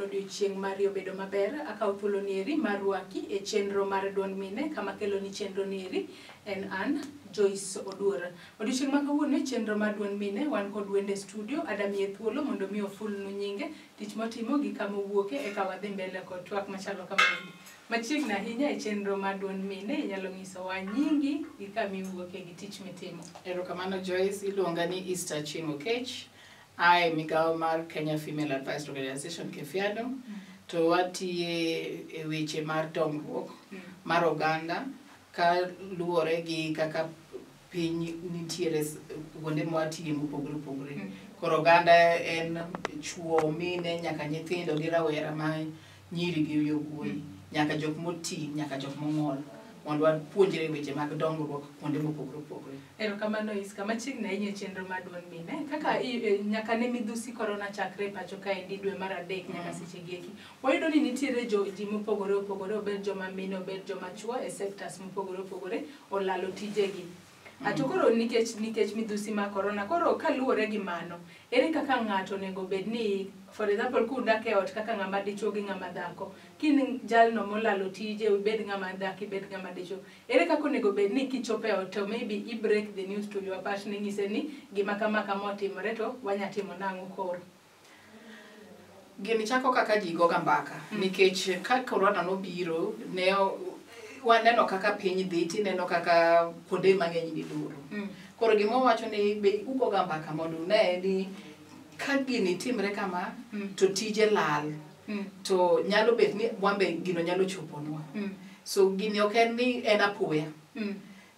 Odiochieng' mari obedo maber. Akawo thuolo nieri mar rwaki e chenro mar duond mine kama kelo ni chenro nieri en an Joyce Oduor. Odiochieng' ma kawuono e chenro mar duond mine wan kod wende studio adamiye thuolo mondo mi ofulnu nyinge, tich motimo gi kama owuoke eka wadhi mbele kod twak machalo kamaendi. Machiegni ahinya e chenro mar duond mine inyalo nyisowa nyingi gi kama iwuoke gi tich mitimo. Erokamano Joyce, iluonga ni Easter Chieng' Okech. Ae migawo mar Kenya Female Advice Organization KEFEADO, to watiye e weche mar dongruok mar oganda ka luwore gi kaka piny nitiere kuonde mwatiye mopogore opogore. Koro oganda en chuo, mine, nyaka nyithindo gi rawera ma nyiri gi yowuoyi, nyaka jok moti, nyaka jok mong'ol, mondo wapuonjre weche mag dongruok kuonde mopogore opogore. Erokamano Iska, machiegni ahinya e chenro mar duond mine. Kaka nyaka ne midhusi korona chakre e pacho kaendi dwe mar adek nyaka seche gi eki. Wayudo ni nitiere ji mopogore opogore, obed joma mine, obed joma chuo e sectors mopogore opogore olalo tijegi. To koro nikech midhusi mar korona, koro kaluwore gi mano, ere kaka ng'ato onego bed ni, for example, kudak e ot kaka ng'ama dichuo gi ng'ama dhako, kin jalno molalo tije, ibed ng'ama dhako, ibed ng'ama dichuo, ere kaka onego bed ni kichopo e ot to maybe i break the news to your partner, inyise ni gima kama kama otimore to wanya timo nang'o koro? Gini chako kaka ji goga mbaka, nikech ka korona nobiro, ne waneno kaka piny dhi, tineno kaka kuonde mang'eny niloro. Koro gima wawacho ni be ugoga mbaka mondo une ni ka gini timre kama, to tije lal, to nyalo bet ni wan be gino nyalo choponwa. So gini ok en ni en apoya.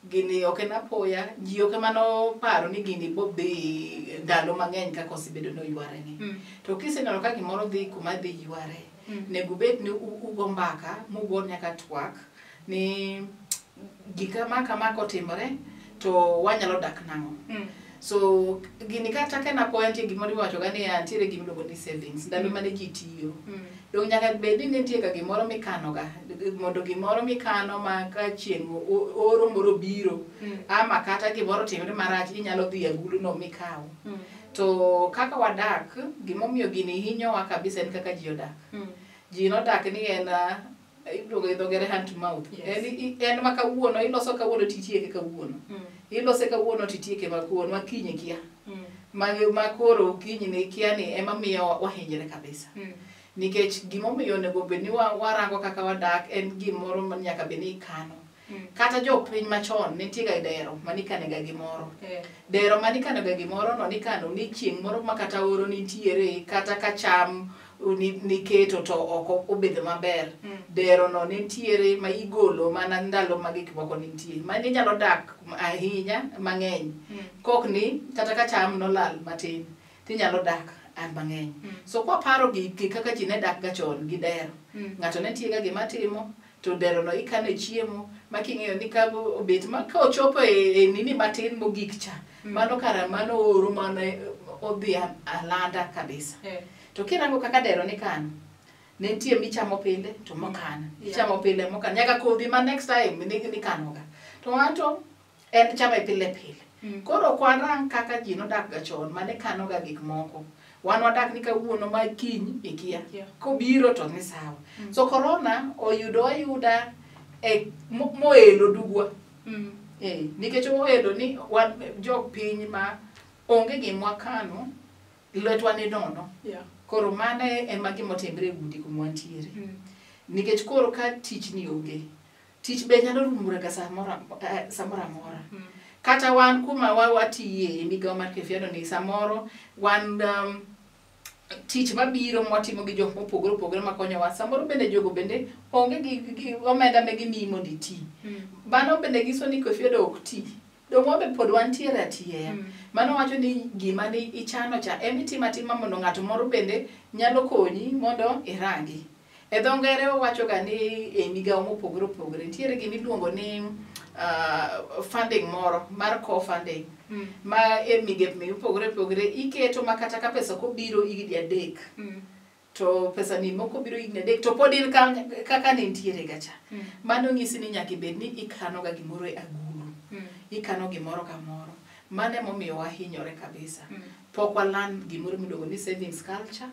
Gini ok en apoya, ji ok ema noparo ni gini bo dhi ndalo mang'eny kaka osebedo ni oyware ni. To kiseneno ka gimoro dhi kuma dhi yware, nego bed ni ugo mbaka, mugo nyaka twak ni gika ma kama kotimore to wanyalo dak nang'o. So gini kata ka en apoya nitie gimoro miwacho ga niya nitiere gima iluongo ni savings ndalo mane ji tiyo. Dong nyaka bed ni nitie ga gimoro mikano ga mondo gimoro mikano ma ka chieng' oro moro biro ama kata gimoro otimore marach inyalo dhi e agulu no mikaw. To kaka wadak, gimomiyo gini hinyowa kabisa en kaka ji odak. Ji nodak ni en iluongo gi dho ngere hand to mouth. En ma kawuono, iloso kawuono titieke kawuono. Ilose kawuono titieke ma kawuono, ma kiny ikia. Ma koro kiny ni ikia ni ema miyo wahinyre kabisa. Nikech gimomiyo onego bed ni warango kaka wadak en gimoro ma nyaka bed ni ikano. Kata jopiny machon nitie ga dero manikane ga gimoro. Dero manikano ga gimoro no nikano ni chieng' moro ma kata oro nitiere kata ka cham niketo to ok obedo maber. Dero no nitiere ma igolo mana ndalo ma gik moko nitie. Mani inyalo dak ahinya mang'eny. Kok ni kata ka cham nolal matin tinyalo dak mang'eny. So kwaparo gi kaka ji ne dak ga chon gi dero. Ng'ato ne nitie ga gima timo to dero no ikane chiemo ma king'eyo ni ka obet ma ka ochopo e nini matin mogik cha, mano kara mano oro mane odhi alanda kabisa. To kirango kaka dero nikano, ne nitie michamo pile to mokan. Ichamo pile mokan. Nyaka kodhi ma next time nikano ga. To wanto en chame pile pile. Koro ok warang kaka ji nodak ga chon mane kano ga gik moko. Wan wadak ni kawuono ma kiny ikia. Kobiro to ni sawa. So corona oyudo ayuda e moelo dugwa. Nikech oelo ni wan jopiny ma onge gima wakano, lwetwa ni nono. Koro mano ema gima otimre e udi kuma wantiere. Nikech koro ka tich ni onge, tich be nyalo rumo ga samoro amora. Kata wan kuma watiye e migawo mar KEFEADO ni samoro wan tich mabiro mwatimo gi jok mopogore opogore makonyowa, samoro bende jogo bende onge gi omenda ma gimiyi mondo iti. Mano bende nyiso ni KEFEADO ok ti. Dong wan be pod wantiere atiya. Mano wacho ni gima ne ichano cha ema itimo atima mondo ng'ato moro bende nyalo konyi mondo irangi. E dho ngere wawacho ga ni e migawo mopogore opogore nitiere gima iluongo ni funding moro mar co-funding ma e migepe mopogore opogore iketo ma kata ka pesa ok obiro higni adek to pesa ni moko biro higni adek to pod in kaka ne nitiere ga cha. Mano nyisi ni nyaka ibed ni ikano ga gimoro e agulu. Ikano gimoro kamoro. Mano emomiyo wahinyore kabisa. Pok walan gimoro miluongo ni savings culture.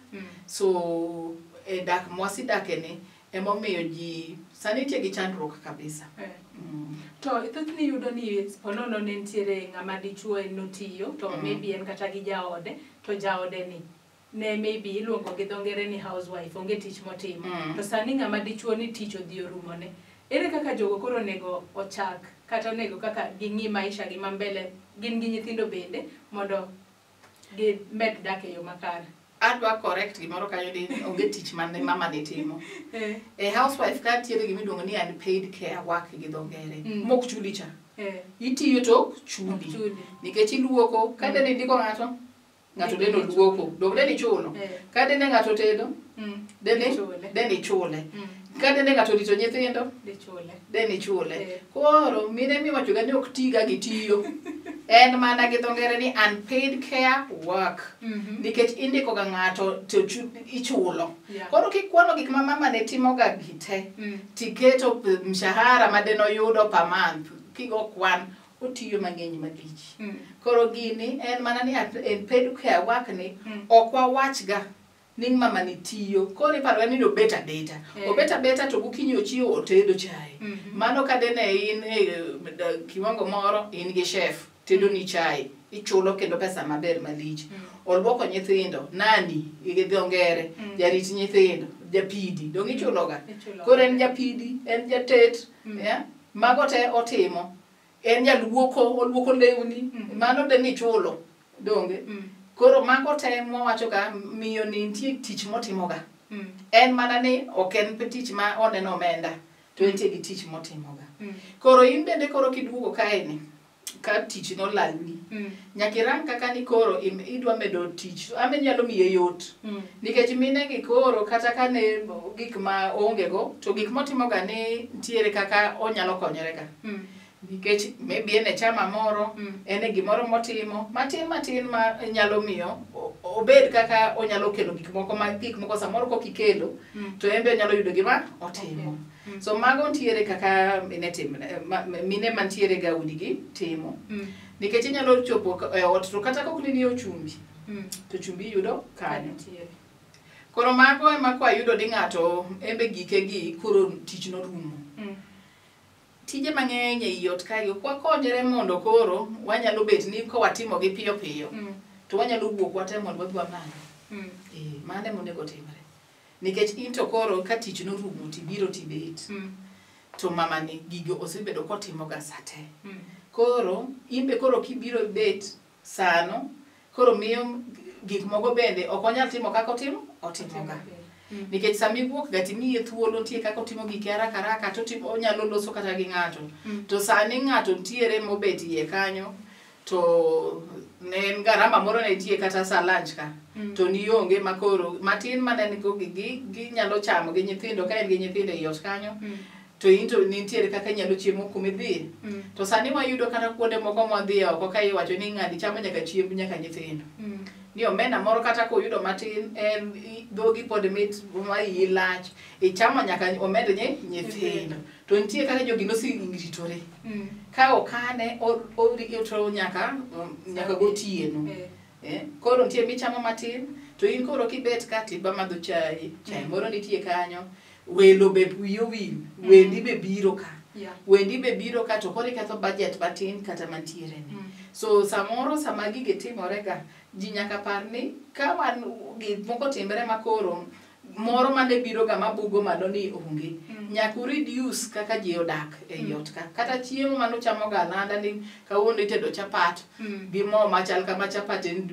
So e dak mwasidake ni emomiyo ji sani nitie gi chandruok kabisa. To thothne iyudo ni ponono ne nitiere ng'ama dichuo en notiyo to maybe en kata gi jaode to jaode ni ne maybe iluongo gi dho ngere ni housewife, onge tich motimo. To sani ng'ama dichuo ni tich odhi orumone. Ere kaka jogo koro onego ochak kata onego kaka ging'i maisha gi ma mbele, gin gi nyithindo bende mondo gimed dak e yo makare? Adwa correct gimoro kanyo ni onge tich mane mama ne timo. E housewife ka nitiere gima iluongo ni unpaid care work gi dho ngere. Mok chuli cha. Itiyo to ok chuli. Nikech iluoko, ka dende indiko ng'ato, ng'ato dende oluoko, dong dende ichulo. Ka dende ng'ato tedo, dende ichule. Ka dende ng'ato orito nyithindo, dende ichule. Koro mine miwacho ga ni ok tiga gitiyo. En mana gi dho ngere ni unpaid care work. Nikech indiko ga ng'ato to ichulo. Koro kikwano gik ma mama ne timo ga gi te, tiketo mshahara ma deno yudo per month, kigo kwan, otiyo mang'eny malich. Koro gini en mana ni unpaid care work ni, ok wawach ga ni mama ni tiyo. Koro iparo ni obet abeta. Obet abeta to gokinyi ochiewo otedo chae. Mano ka dene in e kiwango moro, in gi chef, tedo ni chai, ichulo kendo pesa maber malich. Oluoko nyithindo, nani, gi dho ngere, jarit nyithindo, japidi, dong ichulo ga. Koro en japidi, en jatet, mago te otimo. En jaluoko, oluoko lewni, mano de ni ichulo, donge? Koro mago te mwawacho ga, miyo ni nitie tich motimo ga. En mana ni ok en tich ma oneno omenda, to entie gi tich motimo ga. Koro in bende koro kiduogo kae ni, ka tich nolalni, nyaka irang kaka ni koro idwa medo tich, ame nyalo miye yot. Nikech mine gi koro kata ka ne gik ma oonge go, to gik motimo ga ni nitiere kaka onyalo konyore ga. Nikech maybe en e chama moro, en e gimoro motimo, matin matin ma nyalo miyo obed kaka onyalo kelo gik moko ma gik moko samoro kok ikelo, to en be onyalo yudo gima otimo. So mago nitiere kaka mine mantiere ga udi gi timo. Nikech inyalo chopo e ot to kata kok ni chumbi, to chumbi iyudo kanyo. Koro mago ema kwayudo ni ng'ato embe gike gi koro tich norumo. Tije mang'eny ei ot kae ok wakonyre mondo koro wanyalo bet ni ka watimo gi piyo piyo, to wanyalo wuok wate mondo wadhi wamany. Mano ema onego timre. Nikech in to koro ka tich norumo tibiro tibet. To mama ni gigo osebedo kotimo ga sate. Koro in be koro kibiro bet sano, koro miyo gik moko bende ok onyal timo kaka otimo, otimo ga. Nikech sama iwuok ga timiye thuolo nitie kaka otimo gike haraka haraka to onyalo loso kata gi ng'ato. To sani ng'ato nitiere mobet iye kanyo, to ne en garama moro ne nitie kata sa lunch ka. To nionge ma koro matin mane en go gi ginyalo chamo gi nyithindo ka en gi nyithindo ei ot kanyo. To in to nitiere kaka inyalo chiemo kumidhiye. To sani wayudo kata kuonde moko mwadhiye oko ka iwacho ni ng'ani chamo nyaka chiemb nyaka nyithindo. Ni omena moro kata koyudo matin en dhogi pod mit ma iyi lach, ichamo nyaka omed nyithindo. To nitie kaka jogi noseritore. Ka okane orito nyaka gotieno. Koro nitie michamo matin, to in koro kibet ka tiba madho chai, chai moro nitie kanyo, welo be wiyi owil, wendi be biro ka. Wendi be biro ka to koro iketho budget matin kata mantiere ni. So samoro sama gigi timore ga, ji nyaka par ni ka wan gik moko timre ma koro moro mane biro ga mabugo malo ni onge. Nyaka u reduce kaka ji odak ei ot ka. Kata chiemo mane uchamo ga alanda ni kawuono itedo chapat, gi mo machal kama chapat en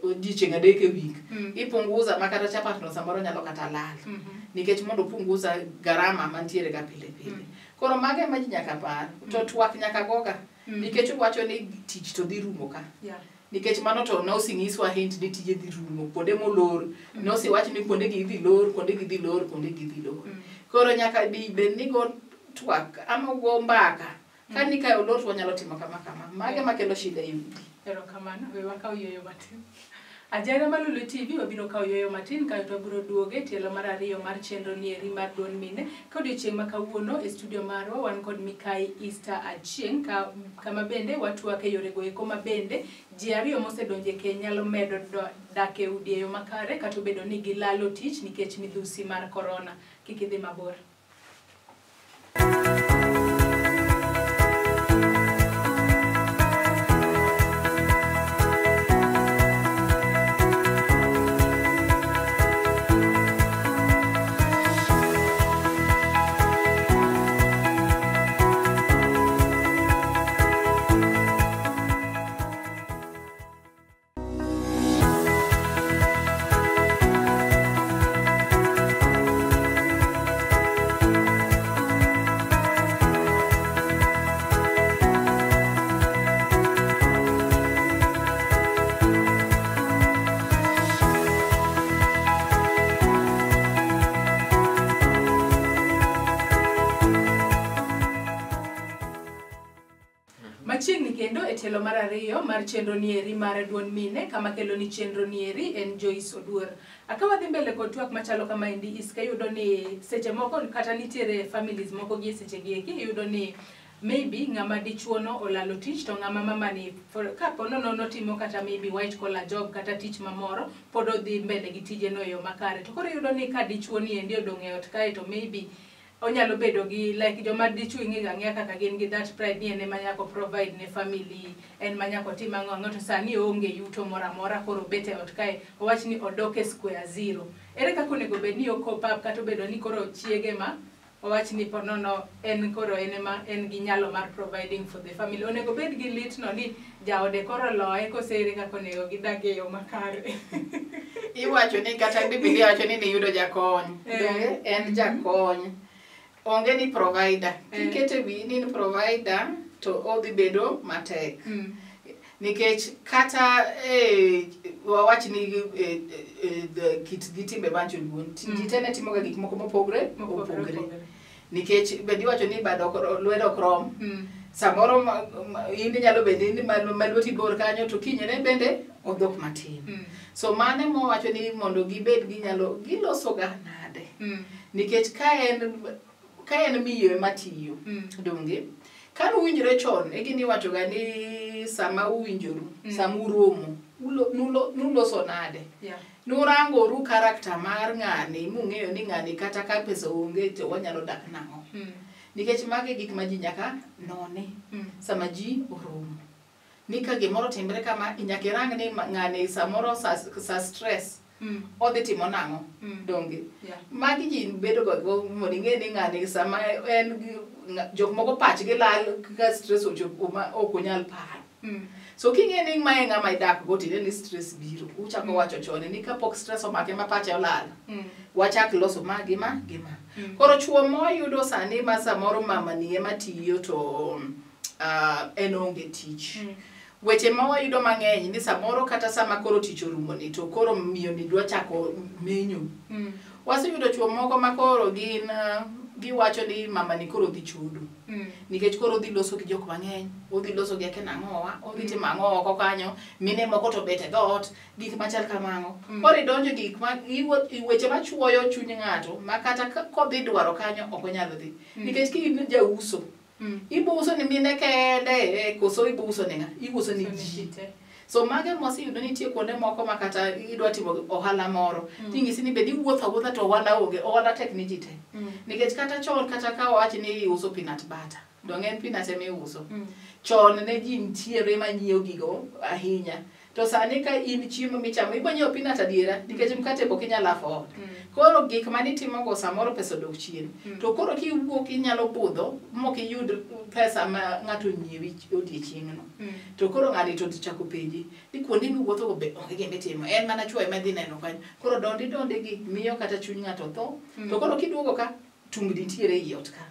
odiochieng' 3 e week. Ipunguza ma kata chapat no samoro nyalo kata lal. Nikech mondo upunguza garama mantiere ga pile pile. Koro mago ema ji nyaka par. To twak nyaka goga. Nikech uwacho ni tich to dhi rumo ka. Nikech mano to nosing'iswa hint ni tije dhi rumo, kuonde molor. Nosiwach ni kuonde gi idhi lor, kuonde gi dhi lor, kuonde gi dhi lor. Koro nyaka bed ni go twak ama go mbaka. Ka ni kae olor to wanyalo timo kama kama. Mago ema kelo shida e udi. Erokamano, we wakaw yueyo matin. Ajara Malulu TV wabiro kawo yueyo matin kaeto wabiro duoge tielo mar ariyo mar chenro nieri mar duond mine. Ka odiochieng' ma kawuono e studio marwa wan kod Mikai Easter Achieng' kama bende watwak e yorego eko ma bende ji ariyo mosedonjo e keny nyalo medo dak e udi e yo makare kata obedo ni gilalo tich nikech midhusi mar korona. Kik idhi mabor. Machiegni kendo e tielo mar ariyo mar chenro nieri mar duond mine kama kelo ni chenro nieri en Joyce Oduor. Aka wadhi mbele kod twak machalo kama endi iska iyudo ni seche moko kata nitiere families moko gi seche gi eki iyudo ni maybe ng'ama dichuo no olalo tich to ng'ama mama ni kapo nono notimo kata maybe white collar job kata tich mamoro pod odhi mbele gi tije no e yo makare. To koro iyudo ni ka dichuo ni endi odong' e ot kae to maybe onyalo bedo gi like joma dichuo ing'e ang'eya kaka gin gi that pride ni en ema nyaka provide ne family, en ma nyaka otim ang'o ang'o to sani oonge yuto moro amora koro obet e ot kae owach ni odok e square zero. Ere kaka onego bed ni o cope up kata obedo ni koro chiege ma owach ni po nono en koro en ema en gi nyalo mar providing for the family. Onego bed gi lit no ni jaode koro loye kose ere kaka onego gidag e yo makare. Iwacho ni kata Biblia wacho ni niyudo jakony. En jakony. Onge ni provider. Kikete wiyi ni provider to odhi bedo matek. Nikech kata wawach ni kit gi timbe mar joluo, ji te ne timoga gik moko mopogre opogre. Nikech bende iwacho ni bad ok lwedo ok rom. Samoro in inyalo bedo ni ma lweti bor kanyo to kinyne bende odhok matin. So mano mowacho ni mondo gibed ginyalo giloso ga nade. Nikech ka en miyo ema tiyo, donge? Ka nuwinjore chon, e gini iwacho ga ni sama uwinjoru, sama uromo, nuloso nade? Nurangoru karakta mar ng'ani, mung'eyo ni ng'ani kata ka pesa onge to wanyalo dak nang'o. Nikech magi gik ma ji nyaka none sama ji oromo. Ni ka gimoro timre kama, nyaka irang ni ng'ani samoro sa stress, odhi timo nang'o, donge? Magi ji bedo ga go mondo ing'e ni ng'ani sama en jok moko pachgi lal ka stress ochopo ma ok onyal paro. So king'e ni mae ng'ama idak go tineno ni stress biro, uchako wacho chon ni kapok stress omake ma pache olal, wachak loso ma gi ma gi ma. Koro chuo mwayudo sani ma samoro mama ni ema tiyo to en onge tich. Weche ma wayudo mang'eny ni samoro kata sama koro tich orumo ni to koro miyo ni dwa chako menyo. Waseyudo chuo moko ma koro gin giwacho ni mama ni koro dhi chodo. Nikech koro odhi loso gi jok mang'eny, odhi loso gi akia nang'owa, odhi timo ang'o oko kanyo, mine moko to bet e dhoot, gik machal kamago. Koro idonjo gik ma weche machuoyo chuny ng'ato ma kata kodhi dwaro kanyo ok onyal dhi. Nikech ka in jauso, ibo uso ni mine kende, koso ibo uso ne ng'a? Iuso ni ji. So mage mwaseyudo nitie kuonde moko ma kata idwa timo ohala moro, ting'isi ni bed iwuotho awuotha to ohala onge, ohala tek ni ji te. Nikech kata chon kata ka wawach ni iuso peanut butter, donge en peanut ema iuso. Chon ne ji nitiere manyiewo gigo ahinya. To sani ka in chiemo michamo, ibo nyiewo peanut adiera, nikech mkate be ok inyal afford. Koro gik manitimogo samoro pesa odok chien. To koro kiwuok inyalo budho mok iyud pesa ma ng'ato onyiewi odiochieng'no. To koro ng'ani to chako penji ni kuonde miwuothogo be onge gima itimo, en mana chuo ema idhi neno kanyo. Koro dondi dondi gi miyo kata chuny ng'ato tho. To koro kiduogo ka, tungni nitiere ei ot ka.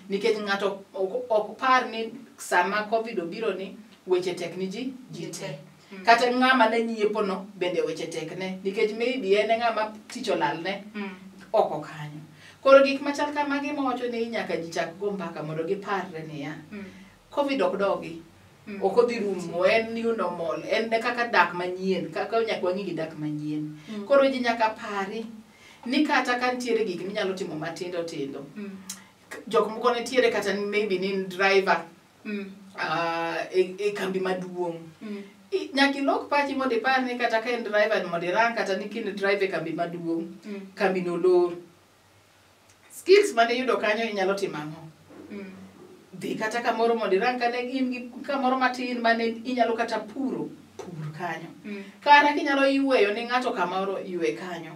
Nikech ng'ato ok par ni sama Covid obiro ni weche tek ni ji te. Kata ng'ama ne nyiepo no bende weche tek ne, nikech maybe en e ng'ama tich olalne oko kanyo. Koro gik machal kamagi mawacho ni nyaka ji chak go mbaka mondo giparre niya, Covid ok dogi. Ok odhi rumo, en new normal, en kaka dak manyien, kaka nyaka wang'i gi dak manyien. Koro ji nyaka pari ni kata ka nitiere gik minyalo timo matindo tindo. Jok moko nitiere kata maybe ni driver e kambi maduong'. Nyaka ilok pachi mondo ipar ni kata ka en driver mondo irang kata ni kin drive e kambi maduong', kambi no lor. Skills mane iyudo kanyo inyalo timo ang'o? Dhi kata kamoro mondo irang kane in gi kamoro matin mane inyalo kata puro, pur kanyo. Kata kinyalo yweyo ni ng'ato kamoro, ywe kanyo.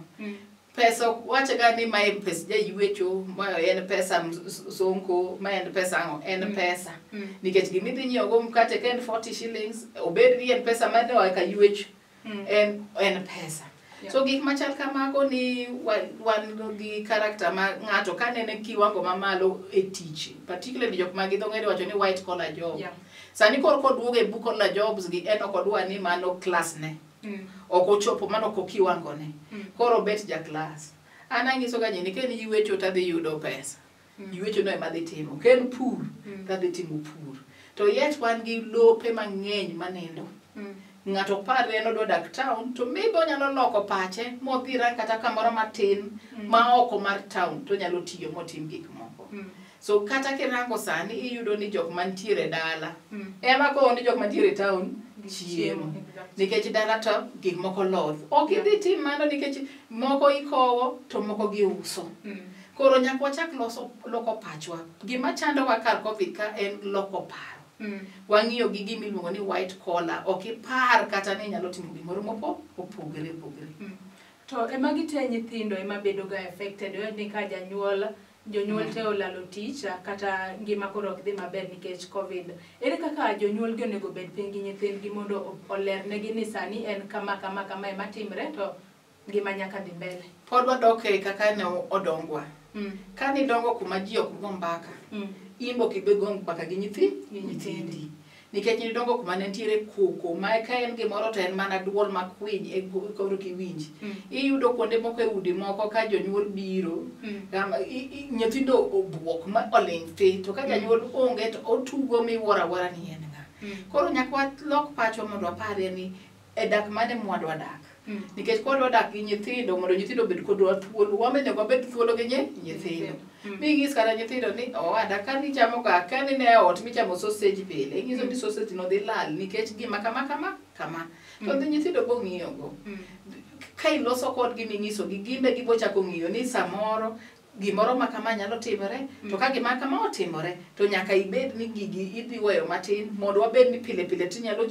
Pesa ok wachga ni mae pes jaywecho, ma en pesa sonko, ma en pesa ang'o, en pesa. Nikech gimidhi nyiewo go mkate ka en 40 shillings, obed ni en pesa mane oa ka ywech, en pesa. So gik machal kamago ni wan gi character ma ng'ato kanene kiwango mamalo e tich, particularly jok ma gi dho ngere wacho ni white collar job. Sani koro koduogo e blue collar jobs gi en ok odwa ni mano class ne. Ok ochopo mano ok kiwango ne. Koro obet ja class. An ang'iso ga ji ni ka en ywecho tadhi yudo pesa. Ywecho no ema adhi timo. Ka en pur, tadhi timo pur. To yet wan gi lope mang'eny manindo. Ng'ato ok par ni en odwa dak town, to maybe onyalo loko pache modhi rang kata kamoro matin ma oko mar town to onyalo tiyo motim gik moko. So kata kirango sani iyudo ni jok mantiere dala ema kowo ni jok mantiere town chiemo. Nikech dala to gik moko loth. Ok idhi tim mano nikech moko ikowo to moko giuso. Koro nyaka wachak loso loko pachwa. Gima chandowa kar Covid ka en loko paro. Wang'iyo gi gima iluongo ni white collar. Ok ipar kata ni inyalo timo gimoro mopogore opogore. To ema gite nyithindo ema bedo ga affected. Oyud ni ka janyuol jonyuol te olalo tich kata ngima koro ok dhi maber nikech Covid. Ere kaka jonyuol gi onego bed piny gi nyithindgi mondo olernegi ni sani en kama kama kama ema timre to ngima nyaka dhi mbele? Pod wadok e kaka ne odongwa. Ka nidongo kuma ji ok go mbaka, in be ok ibi go mbaka gi nyithindi. Nikech nidongo kuma ne nitiere koko ma ka en gimoro to en mana duol makwiny e koro kiwinji. Iyudo kuonde moko e udi moko ka jonyuol biro, nyithindo obuok ma oling' thi, to ka janyuol onge to otugo miwuoro awuora ni en ng'a. Koro nyaka walok pachwa mondo waparie ni e dak mane mwadwa dak. Nikech kwadwa dak gi nyithindo mondo nyithindo obed kodwa thuolo, wan be onego wabed thuolo gi nyithindo. Ming'is kata nyithindo ni owada ka nichamo ga ka nine e ot michamo sausage pile, ing'iso ni sausage no dhi lal nikech gima kama kama kama. To dhi nyithindo bo ng'iyo go. Ka iloso kodgi ming'iso gi gin be gibo chako ng'iyo ni samoro gimoro ma kama nyalo timore, to ka gima kama otimore to nyaka ibed ni gigi idhi weyo matin mondo wabed ni pile pile tinyalo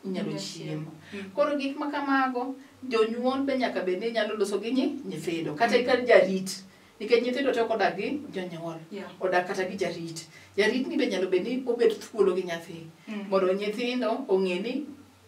inyalo chiemo. Koro gik ma kamago jonyuol be nyaka bed ni nyalo loso gi nyithindo kata ka jarit, nikech nyithindo te ok odak gi jonyuol, odak kata gi jarit. Jarit ni be nyalo bed ni obed thuolo gi nyathi mondo nyithindo ong'e ni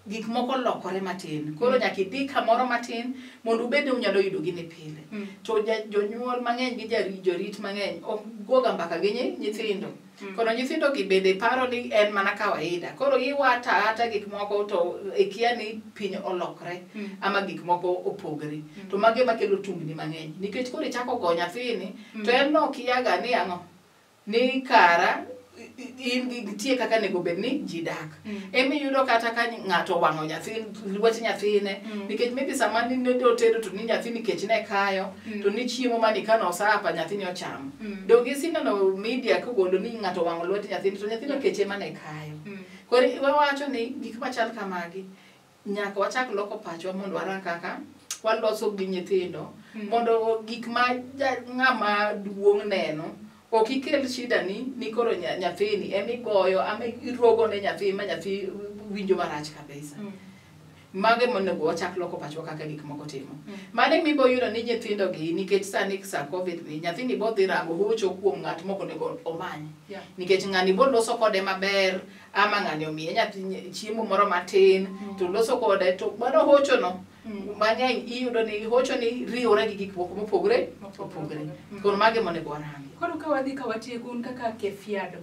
gik moko lokore matin. Koro nyaka idhi kamoro matin mondo ubed ni unyalo yudo gini pile. To jonyuol mang'eny gi jorit mang'eny ok goga mbaka gi nyithindo. Koro nyithindo gi bende paro ni en mana kawaida. Koro iwata ata gik moko to ikia ni piny olokre ama gik moko opogre. To magi ema kelo tungni mang'eny. Nikech koro ichako go nyathini to en nokiaga ni ang'o? Ni kara in gi nitie kaka onego bed ni ji dak. Emiyudo kata ka ng'ato owang'o nyathi lwet nyathine, nikech maybe sama ni otedo to ni nyathini kech ne kayo, to ni chiemo mane ikano sapa nyathini ochamo. Donge iseneno media kogolo ni ng'ato owang'o lwet nyathini to nyathino kech ema ne kayo. Koro wawacho ni gik machal kamagi nyaka wachak loko pachwa mondo warang kaka waloso gi nyithindo mondo gik ma ng'ama duong' neno ok ikel shida ni koro nyathini emigoyo ama irogo ne nyathi ma nyathi winjo marach kabisa. Mago ema onego wachak loko pachwa kaka gik moko timo. Mano ema ibo yudo ni nyithindo gi nikech sani sa Covid ni nyathini bo dhi rango hocho kuom ng'at mok onego omany. Nikech ng'ani bo loso kode maber ama ng'ani omiye nyathi chiemo moro matin to loso kode to mano hocho no mang'eny iyudo ni hocho ni riwore gi gik moko mopogore opogore. Koro mago ema onego warangi. Koro ka wadhi ka watieko un kaka Kefiado,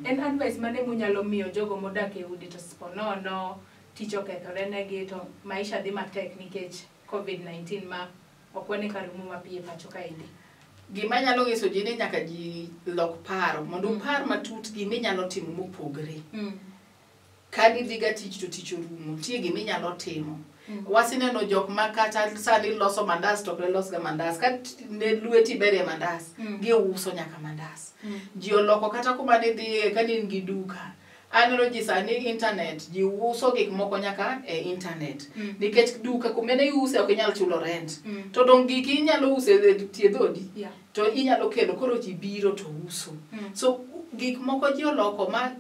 en advice mane munyalo miyo jogo modak e udi to ponono tich okethore negi to maisha dhi matek nikech COVID-19 ma ok wane ka rumo mapiyo e pacho kaendi? Gima anyalo nyiso ji ni nyaka ji lok paro mondo upar matut gima inyalo timo mopogore. Ka nidhiga tich to tich orumo, nitie gima inyalo timo. Waseneno jok ma kata sani loso mandas to ok ne losga mandas. Ka ne lweti ber e mandas, giuso nyaka mandas. Ji oloko kata kuma nidhiye ka ne in gi duka. Aneno ji sani internet, ji uso gik moko nyaka e internet. Nikech duka kuma ne iuse ok inyal chulo rent. To dong giki inyalo uso e tie dhodi. To inyalo kelo koro ji biro to uso. So gik moko ji oloko ma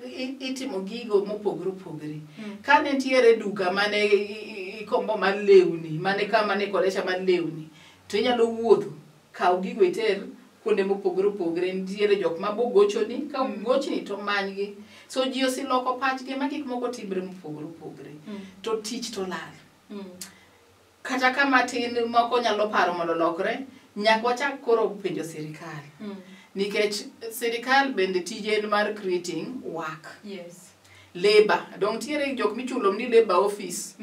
itimo gigo mopogore opogore. Ka ne nitiere duka mane ikombo mar lewni, mane kama ne kolecha mar lewni, to inyalo wuotho, kaw gigo iter kuonde mopogore opogore. Nitiere jok ma bogochoni, ka gochni to manygi. So ji oseloko pachgi ma gik moko timre mopogore opogore. To tich to lal. Kata kama tin moko nyalo paro mondo olokre, nyaka wachak koro penjo sirikal. Nikech sirikal bende tije en mar creating work. Labor. Dong nitiere jok michulo ni labor office.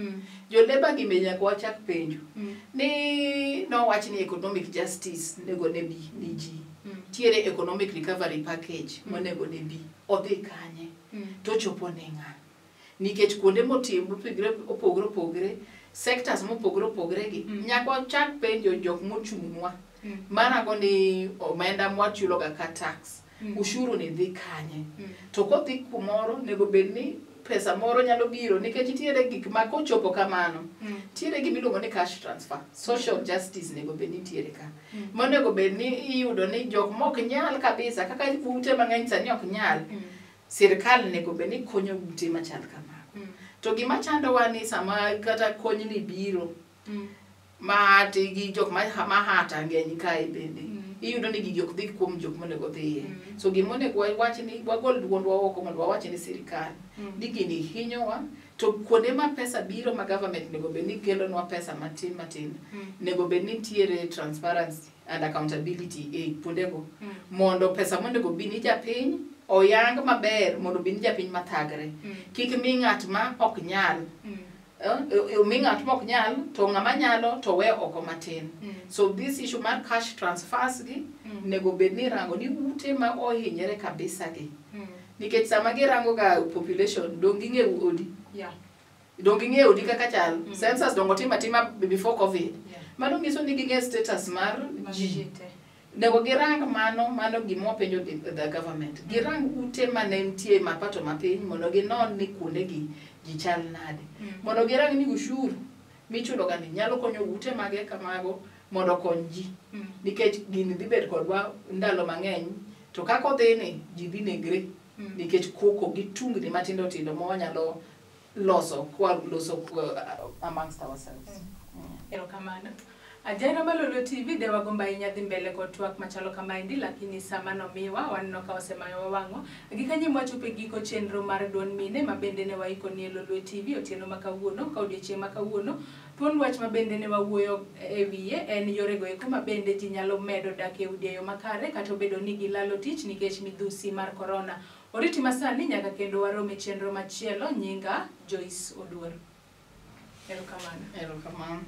Jo labor gi be nyaka wachak penjo. Ni nowach ni economic justice nego ne bi ni ji. Nitiere economic recovery package monego ne bi. Odhi kanye? To chopo ne ng'a? Nikech kuonde motim opogore opogore, sectors mopogore opogore gi, nyaka wachak penjo jok mochung'nwa. Marango ni omenda mwachulo ga ka tax, ushuru ni dhi kanye? To kodhi kumoro, nego bed ni pesa moro nyalo biro nikech nitiere gik ma kochopo kamano, nitiere gima iluongo ni cash transfer. Social justice nego bed ni nitiere ka. Monego bed ni iyudo ni jok mok nyal kabisa, kaka ute mang'eny sani ok nyal, sirkal nego bed ni konyo ute machal kamago. To gima chandowa ni sama kata kony ni biro, ma gi jok ma hata ng'eny kae bende, iyudo ni gigi ok dhi kuom jok monego dhiye. So gima onego wawach ni wagol duondwa oko mondo wawach ni sirkal ni gini hinyowa, to kuonde ma pesa biro ma government nego bed ni kelonwa pesa matin matin, nego bed ni nitiere transparency and accountability e kuondego, mondo pesa monego bi ni japiny oyang maber mondo bi ni japiny mathagre. Kik mi ng'at ma ok nyal, mi ng'at ma ok nyal to ng'ama nyalo to we oko matin. So this issue mar cash transfers gi, nego bed ni irango ni ute ma ohinyore kabisa gi. Nikech sama girango ga population, dong ging'eyo odi. Dong ging'eyo odi kaka chal. Census dong otim atima before COVID. Mano nyiso ni ging'eyo status mar ji. Nego girang mano, mano gima wapenjo the government. Girang ute mane nitie mapato mapiny mondo ginon ni kuonde gi ji chal nade. Mondo girang ni ushuru michulo ga ni nyalo konyo ute mage kamago mondo okony ji. Nikech gini dhi bet kodwa ndalo mang'eny, to kaka odhi ni ji dhi negre. Nikech koko gi tungni matindo tindo ma wanyalo loso kwa loso amongst ourselves. Erokamano. Ajahera mar Lolwe TV de wagombo ahinya dhi mbele kod twak machalo kamaendi, lakini sama nomiwa waneno ka osemayowa wang'wa. Gikanye mwachopo e giko chenro mar duond mine ma bende ne waiko nie Lolwe TV otieno ma kawuono ka odiochieng' ma kawuono. Thuond wach ma bende ne wawuoyo e wiye en yorego eko ma bende ji nyalo medo dak e udi e yo makare kata obedo ni gilalo tich nikech midhusi mar korona. Oriti masani nyaka kendo warom e chenro machielo. Nyinga Joyce Oduor. Erokamano. Erokamano.